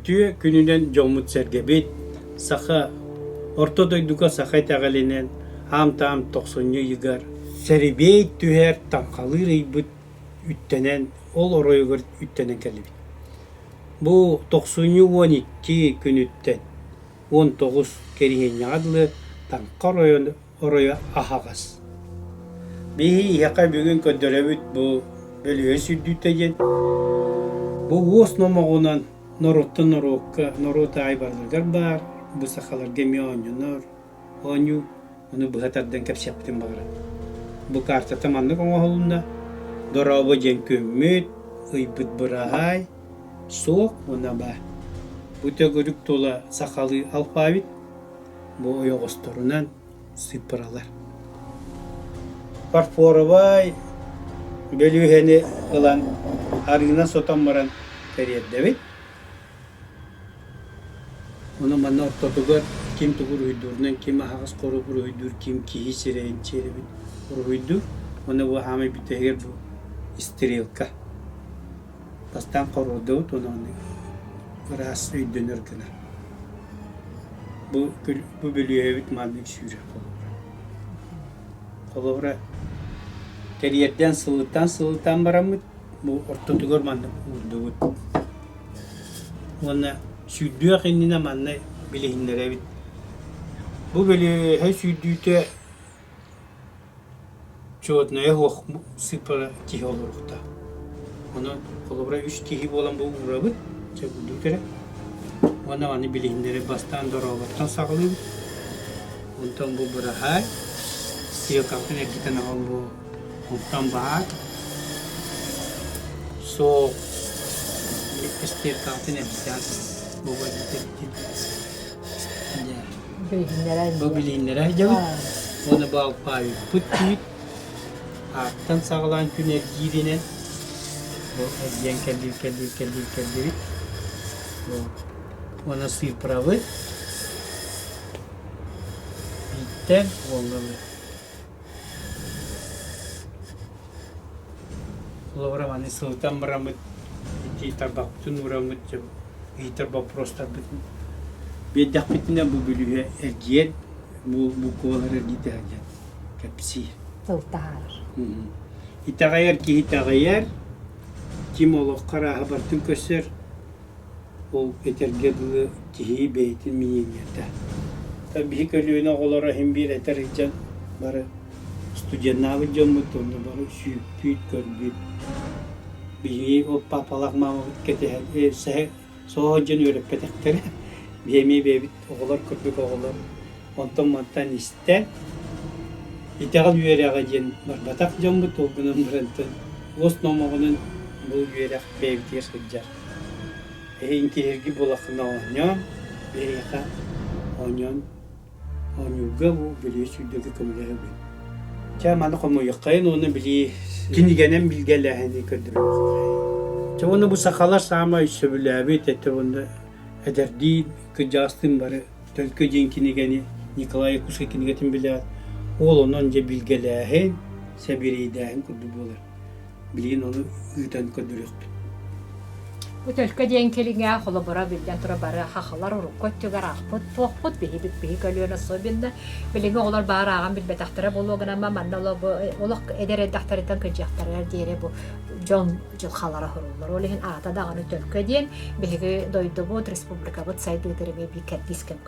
Үтүө күнүнэн дьоммут-сэргэбит, саха орто дойдуга саха итэҕэлинэн аам-таам тохсунньу ыйыгар сэрибиэй түһэр таҥхалыыр ыйбыт үттэнэн, ол оройугар үттэнэн кэллибит. Бу тохсунньу 12 күнүттэн 19 кэриһиэнньэҕэ дылы Таҥха оройун оройо аһаҕас. Биһиэхэ бүгүн көрдөрөбүт бу бөлүһүө сүүрдүүтэ диэн. Бу уос номоҕунан норуоттан норуокка, норуот аайы барыларыгар баар, бу сахаларга эмиэ оонньонор оонньуу. Ону быһа тардан кэпсиэхпитин баҕарабын. Бу картата маннык оҥоһулунна. Дорообо диэн күммүт, ыйбыт быраһаай, суох уонна баар. Бу төгүрүк тула сахалыы алфавит, бу ойоҕосторунан сыыппаралар. Фарфоровай бөлүөһэни ылан арыынан сотон баран кэриэрдэбит. Ону манна ортотугар ким тугу уруһуйдуурунан, ким аһаҕас хоруоп уруһуйдуур, ким киһи сирэйин чиэрэбин уруһуйдуур. Уонна бу хаамай бүтэһигэр бу стрелка. Бастаан хоруордубут уонна ону ыраас өйдөнөр гына. Бу бу бөлүөһэбит маннык сүүрэр холобура. Холобура кэриэрдэн сылытан сылытан бараммыт бу ортотугар маннык уурдубут. Уонна сүүрдүөх иннинэ манна билиһиннэрэбит. Бу бөлүөһэ сүүрдүүтэ Чуотунайа суох сыыппара киһи олоруохтаах. Онон холобура үс киһи буолан бу уурабыт, чэ бурдук эрэ. Уонна маны билиһиннэри бастаан дорооботтон саҕалыыбыт. Онтон бу быраһаай, стрелкабытын эргитэн аҕал бу онтон баар. Суох стрелкабытын эргитэн бу эргитэн Бу билиһиннэрэ сылдьабыт. Уонна бу алпаабыппыт түүт ааттан саҕалаан күн эргииринэн бу эргийэн кэллибит кэллибит кэллибит кэллибит. Уонна сыыппарабыт бииртэн уоллабыт. Холобура маны сылытан бараммыт ити тарбахпытын уураммыт ыйытар боппуруостарбытын биэрдэхпитинэ бу бүлүүһэ эргийэн бу буквалар эргитэ сылдьан кэпсиир. Тыл таһаарар. Итэҕэйэр киһи итэҕэйэр, ким олоххо арааһа барытын көрсөр, Ол этэргэ дылы киһи бэйэтин мнениета. Биһи көлүөнэ оҕолоро иһин биир этэр сылдьан бары студеннаабыт дьоммут уонна бары сүүрпүт, көрбүт. Биһиги ол папалаах маамабыт кэтэһэн сэһэ соһо дьон үөрэппэтэхтэрэ. Биһи эмиэ бэйэбит оҕолор курдук оҕолор онтон-мантан истэн итэҕэл үөрэҕэ диэн барбатах дьоммут ол гынан баран уос номоҕунан бу үөрэх бэйэбитигэр сылдьар. Эһиги киһирги буолаххына оонньоон, биһиэхэ оонньоон оонньуурга бу билии сүүрдэргэ көмөлөһөбүн. Чэ маны хомуйуоххайын уонна билии кинигэнэн билгэлээһини көрдөрүөххайын. Чэ уонна бу сахалар саамай сөбүлээбит этэ уонна эдэрдии кырдьаҕастыын бары Төлкө диэн кинигэни Николай Якутскай кинигэтин билээт, ол онон дьэ билгэлээһин, сэбиэрэйдээһин курдук буолар. Билигин ону ыытан көрдөрүөхпүт. Бу төлкө диэн кириҥэ холобура биллэн турар бары хахалар урукку өттүгэр аахпыт туохпут биһи биһи көлүөнэ особенно билиҥҥи оҕолор баар ааҕан билбэтэхтэрэ буолуо гынан манна олох эдэр эрдэхтэриттэн кырдьыахтарыгар диэри бу дьон дьылҕалара суруллар. Ол иһин аата даҕаны төлкө диэн биһиги дойдубут, республикабыт сайдыытыгар эмиэ биир кэрдиис кэм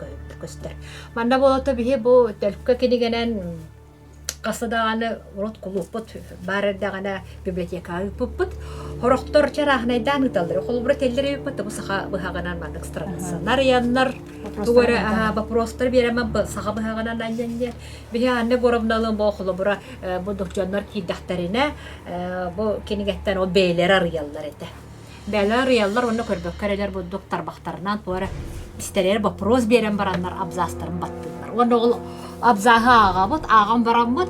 көстөр. Манна буолуо биһи бу төлкө кинигэнэн Хаста даҕаны урут кулууппут баар эрдэҕинэ библиотекаҕа ыыппыппыт. Сорохтор чарааһынайдаан ыыталлар. Холобура этэллэр эбиппит, бу саха быһаҕынан маннык страницалар ыйаннар, тугу эрэ вопростар биэрэмэн саха быһаҕынан анньан диэн. Биһи Анна Егоровналыын бу холобура бу дьоннор киирдэхтэринэ бу кинигэттэн ол бэйэлэрэ арыйаллар этэ. Бэйэлэр арыйаллар уонна көрбөккө эрэлэр бурдук тарбахтарынан туора эрэ истэригэр боппуруос биэрэн бараннар абзацтарын баттыыллар. Уонна ол абзаһы ааҕабыт, ааҕан бараммыт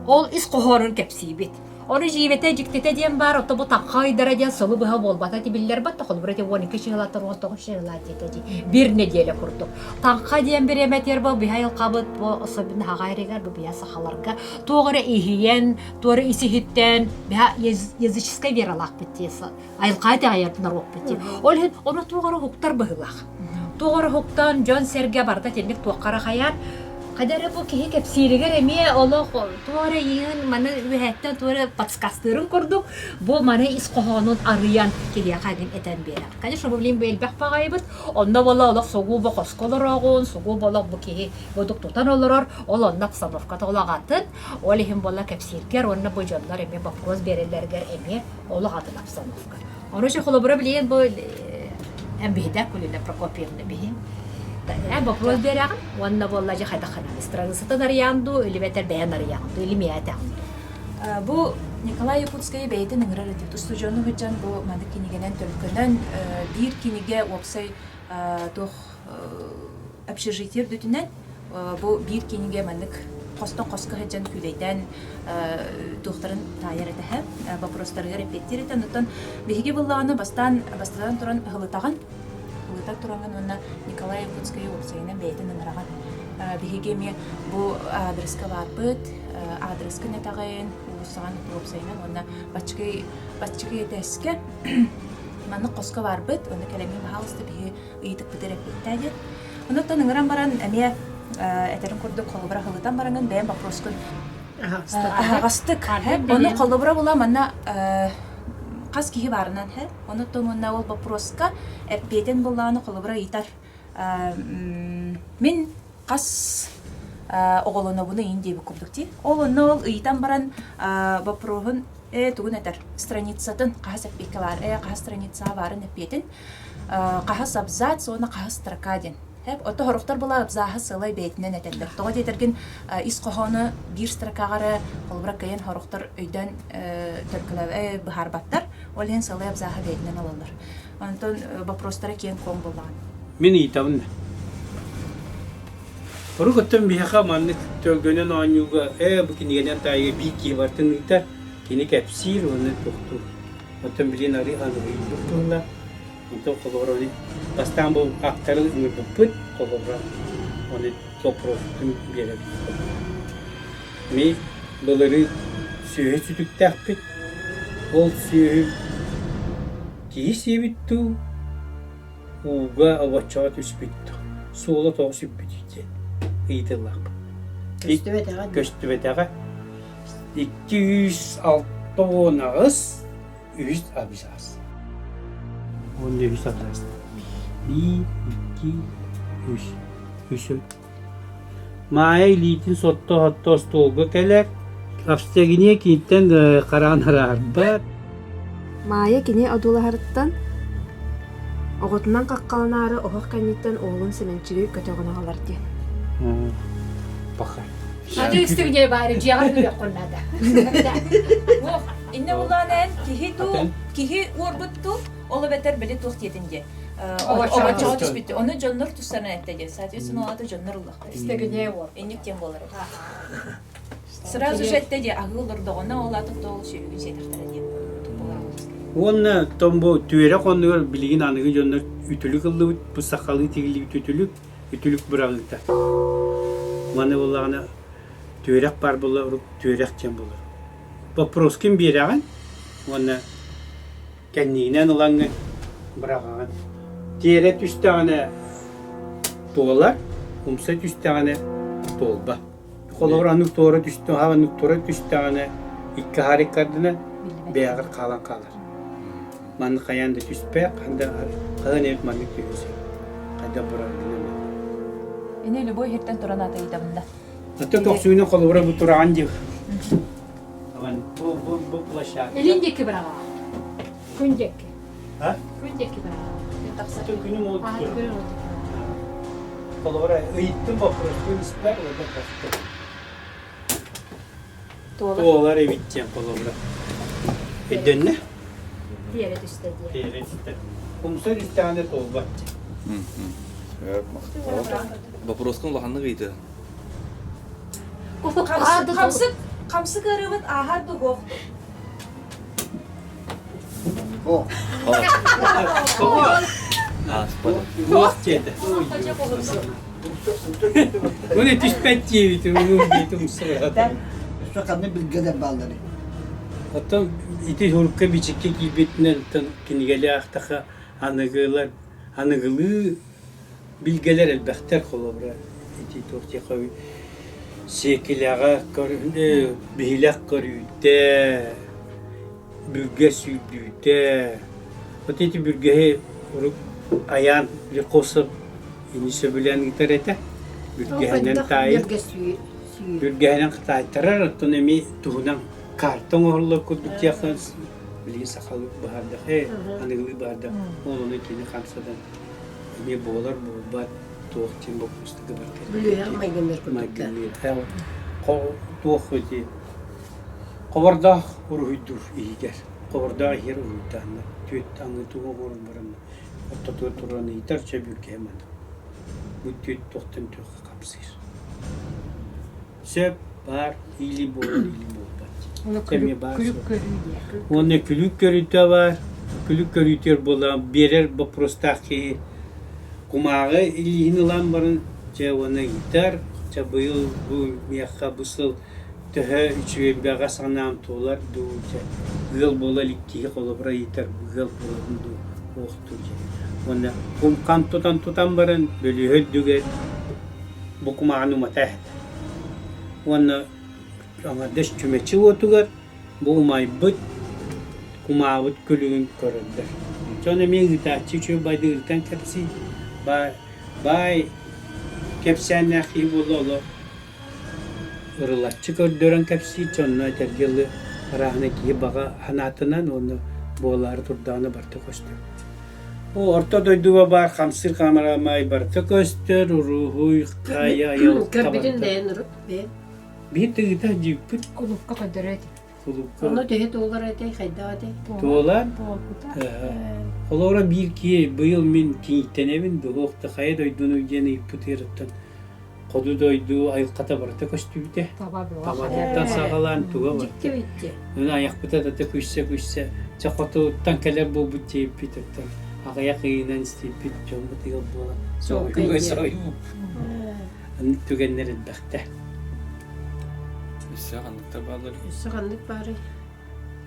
ол ис хоһоонун кэпсиибит. Ону дьиибэтэ, дьиктитэ диэн баар, ото бу таҥха ыйдара диэн сылы быһа буолбата ити биллэр батта, холобура ити 12 чыһылаттан 19 чыһылаат диэтэ дии, биир нэдиэлэ курдук. Таҥха диэн бириэмэтигэр бу биһа айылҕабыт бу особенно хаҕа эригэр бу биһа сахаларга туох эрэ иһийэн, туох эрэ ис-иһиттэн биһа языческай вералаахпыт дии айылҕа итэҕэйэр норуоппут дии. Ол иһин ону туох эрэ уһуктар быһыылаах. Туох эрэ уһуктан дьон-сэргэ барыта итинник туохха эрэ хайаан хайда эрэ бу киһи кэпсииригэр эмиэ олох туох эрэ иһин маны үөһэттэн туох эрэ подсказтыырын курдук бу маны ис хоһоонун арыйан киһиэхэ эҥин этэн биэрэр. Конечно, бу билим бу элбэх баҕайыбыт. Онно буола олох сугубо хоско олороҕун, сугубо олох бу киһи будук тутан олорор, ол онно обстановката олоҕатын. Ол иһин буола кэпсииргэр уонна бу дьоннор эмиэ вопрос биэрэллэригэр эмиэ олох атын обстановка. Ону холобура билигин бу эн биһидэ Кулина Прокопьевна биһи эн вопрос биэрэҕин уонна буолла дьэ хайдах ханан страницатын арыйаан дуу или бэтэр бэйэн арыйаҕын дуу или миэтэҕин дуу Бу Николай Якутскай бэйэтин ыҥырар этибит. Устудьуону сылдьан бу маннык кинигэнэн төлкөнөн биир кинигэ уопсай туох общежитие үрдүтүнэн бу биир кинигэ маннык хостон хоско сылдьан күүлэйдээн туохтарын таайар этэһэ, вопростарыгар эппиэттиир этэ. Онтон биһиги буллаҕына бастаан бастатан туран ыһылытаҕын, ыһылыта тураҥын уонна Николай Якутскай уопсайынан бэйэтин ыҥыраҕын. Биһиги эмиэ бу аадырыска баарбыт, аадырыскын этэҕин, уулуссаҕын уопсайынан уонна баччыкый баччыкый этээскэ маннык хоско баарбыт, уонна кэлэммин баһаалыста биһи ыйытыкпытыгар эппиэттээ диэн. Онуттан ыҥыран баран эмиэ этэрин курдук холобура аһылытан бараҥын бэйэм боппуруоскун аһаҕастык ону холобура була манна хас киһи баарынан онуттан уонна ол боппуруоска эппиэтин буллаҕына холобура ыйытар мин хас оҕолонобуну ыйын диэбит курдук дии. Ол онно ол ыйытан баран боппуруоһун тугун этэр страницатын хаһыс эппиэккэ баар хаһыс страницаҕа баарын эппиэтин хаһыс абзац уонна хаһыс строка диэн. Ото сорохтор була абзаһы сыалай бэйэтинэн этэллэр. Тоҕо диэтэргин ис хоһоону биир строкаҕа эрэ холобура кыайан сорохтор өйдөөн төлкөлөө быһаарбаттар. Ол иһин сыалай абзаһы бэйэтинэн ылаллар. Онтон вопростара киэҥ-куоҥ буоллаҕына. Мин ыйытабын да. Урукуттан биһиэхэ маннык төлгөнөн оонньууга бу кинигэнэн таайга биир киһи барытын ыытар, кини кэпсиир уонна тохтуур. Оттон билигин арыы аныгыйбыт буолла. Онтон холобура ону бастаан бу аттары ыҥырбыппыт, холобура ону вопроспутун биэрэбит. Ми былырыын сүөһү сүтүктээхпит. Ол сүөһү киһи сиэбит дуу, ууга обоччоҕо түспүт дуу, суола тоҕо сүппүтүй диэн ыйытыллаахпыт. Көстүбэтэҕэ Көстүбэтэҕэ. 268 үһүс абзац. Уонна үһүс абзац. Биир, икки, үс. Үс. Маайа илиитин сотто-сотто остуолга кэлэр. Австегиния киниттэн хараан араарбат. Маайа кини одуулаһарыттан оҕотунан хаххаланаары оһох кэнниттэн уолун Сэмэнчиги көтөҕөн аҕалар диэн. Паха. Аты үстүгүнэ баары дьиэҕэр үрүөххүн наада. Инне буллаан эн киһи туу, киһи уорбут туу, ол эбэтэр били туох диэтин диэ. Обоччоҕо түспүт. Ону дьоннор тустарынан этте диэ. Соответственно, ол аты дьоннор ыллахтар. Үстүгүнэ уор. Инник диэн буолар. Сразу же этте диэ аһыы олордоҕуна ол аты тоол сүөһүгүн сиэтэхтэрэ диэн Уонна том бу түөрэх оннугар билигин аныгы дьоннор үтүлүк ыллыбыт, бу сахалыы тигиллибит үтүлүк, үтүлүк быраҕыыта. Маны буоллаҕына түөрэх баар буолла, урут түөрэх диэн буолар. Боппуруоскун биэрэҕин уонна кэннигинэн ылаҥҥын быраҕаҕын. Тиэрэ түстэҕинэ туолар, умса түстэҕинэ туолбат. Холобур, аннык туора түстэ, аннык туора түстэҕинэ икки аһаар икки ардына бэйэҕэр хаалан хаалар. Маннык хайаан да түспэт, хаһан эбит маннык түһүө сөп. Хайдах бырааргынан Ини любой иһиттэн туран аата ыйытабын да. Аты көхсүгүнэн холобура бу тураҕын диир. Бу бу бу площадка. Илин диэки быраҕа. Күн диэки. А? Күн диэки быраҕа. Тахсар. Күнүм ол Холобура ыйыттым боппуруоспун испэр уонна тахтым. Туолар эбит диэн холобура. Өйдөннө? Тиэрэ түстэ диэн. Тиэрэ түстэ. Умса түстэҕинэ туолбат диэн. Вопроскун улаханнык ыйыты. Хамсык хамсык ыарыыбыт ааһар дугуох. О. Туох диэтэ? Уну түспэт диэбит, уну диэти умсугата. Өссө ханнык билгэлэр баалларый? Оттон ити сурукка бичиккэ киирбитинэн оттон кинигэлээх аахтахха аныгылар аныгылыы билгэлэр элбэхтэр холобура ити туох диэххэ сиэкилэҕэ биһилэх көрүүтэ бүргэ сүүрдүүтэ вот ити бүргэһи урут Айаан Лихосов ини сөбүлээн ыытар этэ бүргэһинэн таайын бүргэһинэн таайтарар оттон эмиэ туһунан карта оҥоһуллар курдук диэххэ билигин сахалыы баһаардах ээ аныгылыы баһаардах ол ону кини хамсатан эмиэ буолар буолбат туох диэн боппуруостарга барыта Бүлүүһэх майгынныыр курдук майгынныыр туох ити хобордоох уруһуйдуур иһигэр хобордоох иһигэр уруһуйдааннар түөрт аҥыы тугу оҥорон баран ортотугар туран ыйытар чэ бүргэһэ маны бу түөрт туохтан туохха хамсыыр Сөп баар или буолар или буолбат. Эмиэ баар Күлүк көрүү диye. Уонна күлүк көрүүтэ баар. Күлүк көрүүтүгэр буолан биэрэр боппуруостаах киһи кумааҕы илииһин ылан баран дьэ уонна ыйытар. Чэ быйыл бу миэхэ бу сыл төһө үчүгэй бэҕэ санаам туолар дуу дьэ ыал буола илик киһи холобура ыйытар ыал буолабын дуу уохтуу дьэ. Уонна кум-хам тутан тутан баран бөлүөһэ үрдүгэр бу кумааҕыны умата эһэтэ. Уонна аҥардас чүмэчи уотугар бу умайбыт кумаабыт күлүгүн көрөллөр. Дьон эмиэ ыытааччы үчүгэй байды ыытан кэпсии, баай, баай кэпсээннээх киһи буолла олох ырылаччы көрдөрөн кэпсиир дьонно этэргэ дылы арааһынай киһи баҕа санаатынан уонна буолаары турдаҕына барыта көстөр. Бу орто дойдуга баар хамсыыр хаамарамай барыта көстөр, уруһуй, хайа, айылҕа Көрбүтүн барыта. бэйэн урут бэйэн. Биир тыгыта дьииппит Кулуупка көрдөрөр этим. кулуупка Ону төһө туолар этэй, хайдах этэй? туолар. Туолбута. Холобура биир киһи быйыл мин киҥиттэнэбин, дуһуох да хайа дойдуну диэн ыйыппыт ыарыттан Хоту дойду айылҕата барыта көстүбүтэ. Табатыттан саҕалаан туга барыта. Дьикти битти. Аны айахпыта тата күссе-күссе, чэ хотуттан кэлэр буолбут диэбиппит оттон аҕыйах ыйынан истибиппит дьоммут ыал буолан соһуйуга соһуйуу. Аны түгэннэр элбэхтэ. Өссө ханныктар бааллар? Өссө ханнык баарый?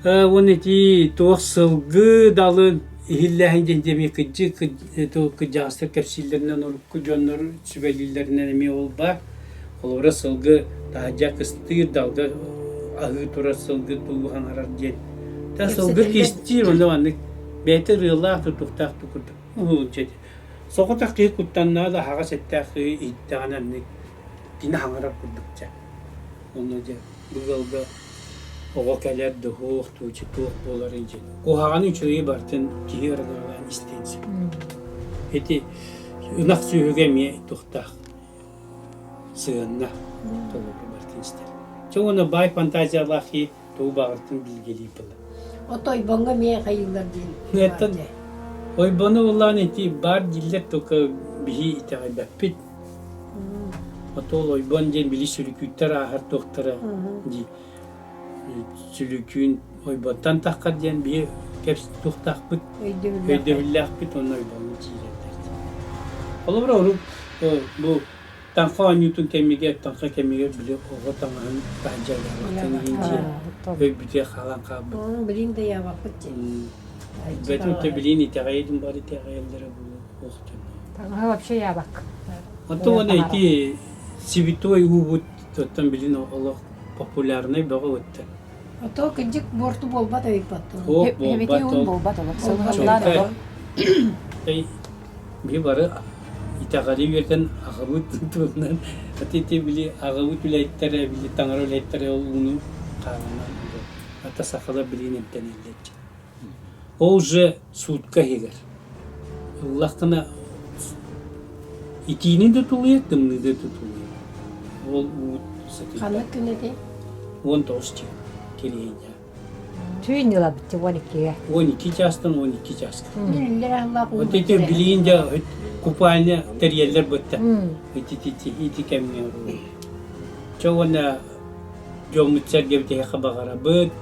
Уон ити туох сылгы далын иһиллээһин диэн эмиэ кыдьык кырдьаҕастар кэпсииллэринэн урукку дьоннор сүбэлииллэринэн эмиэ ол баар. Холобура сылгы таһырдьа кыстыыр далга аһыы турар сылгы тугу хаҥарар диэн. Та сылгы кистиир онно маннык бэйэтэ ырыалаах тутуктаах курдук уһуучча соҕотох киһи куттаннаҕа да аһаҕас эттээх киһи иһиттэҕинэ оннук кини хаҥарар курдук чэ. Онно дьэ бу ыалга оҕо кэлэр да уһуох туучу туох буоларын дьин. Куһаҕаны үчүгэйи барытын киһи ырыҥалаан истиэн сөп. Ити ынах сүөһүгэ эмиэ туохтаах сыһыанна толору барытын истэр. Чэ уонна баай фантазиялаах киһи тугу баҕартын билгэлиир буолар. Ото ойбоҥҥо эмиэ хайыыллар диэн. Оттон ойбону буллаан ити баар дииллэр только биһи итэҕэйбэппит. Отол ойбон диэн били сүлүкүүттэр ааһар туохтара дии. Сүлүкүүн ойбонтон таххар диэн биһи кэпс туохтаахпыт өйдөбүллээхпит уонна ойбоҥҥо киирэллэр. Холобура урут бу таҥха оонньуутун кэмигэр таҥха кэмигэр били оҕо таҥаһын таһырдьа ыйаабаккын иһин дьиэ өйбүтүгэр хаалан хаалбыт. Билин да ыйаабаппыт дии. Бэтим те билин итэҕэйдим бары итэҕэйэллэрэ буолуо Таҥаһы вообще яабак. Оттон уонна ити святой уубут оттон билин олох популярнай бөҕө өттө. Ото кырдьык буорту буолбат эбит Туох буолбат ол буолбат олох сыллаан олох. Би бары итэҕэли үөрдэн аҕабыт туһунан ити били аҕабыт үлэһиттэрэ били таҥара үлэһиттэрэ ол ууну хаалынан ата сахалар билигин эмтэнэллэр Ол же суутка иһигэр ыллаххына итиини да тулуйар, тымныыны да тулуйар. Ол уу сытыйбат. Ханнык күн этэй? 19 чаас кириэйдэ. Түүн ылабыт 12-ге. 12 чаастан 12 чааска. Үллэр Вот ити билигин дьэ купальня тэрийэллэр бытта. Ити ити ити кэмҥэ. Чэ уонна дьоммут сэргэбит эһиэхэ баҕарабыт.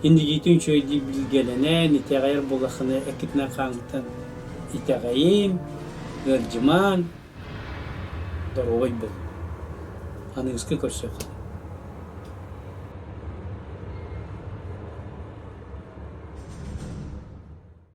Иннигитин үчүгэйдик билгэлэнэн, итэҕэйэр буоллаххына эккитинэн хааҥҥыттан итэҕэйиҥ, ыалдьымаҥ, доруобай буол. Аныгыскы көрсүөххэ.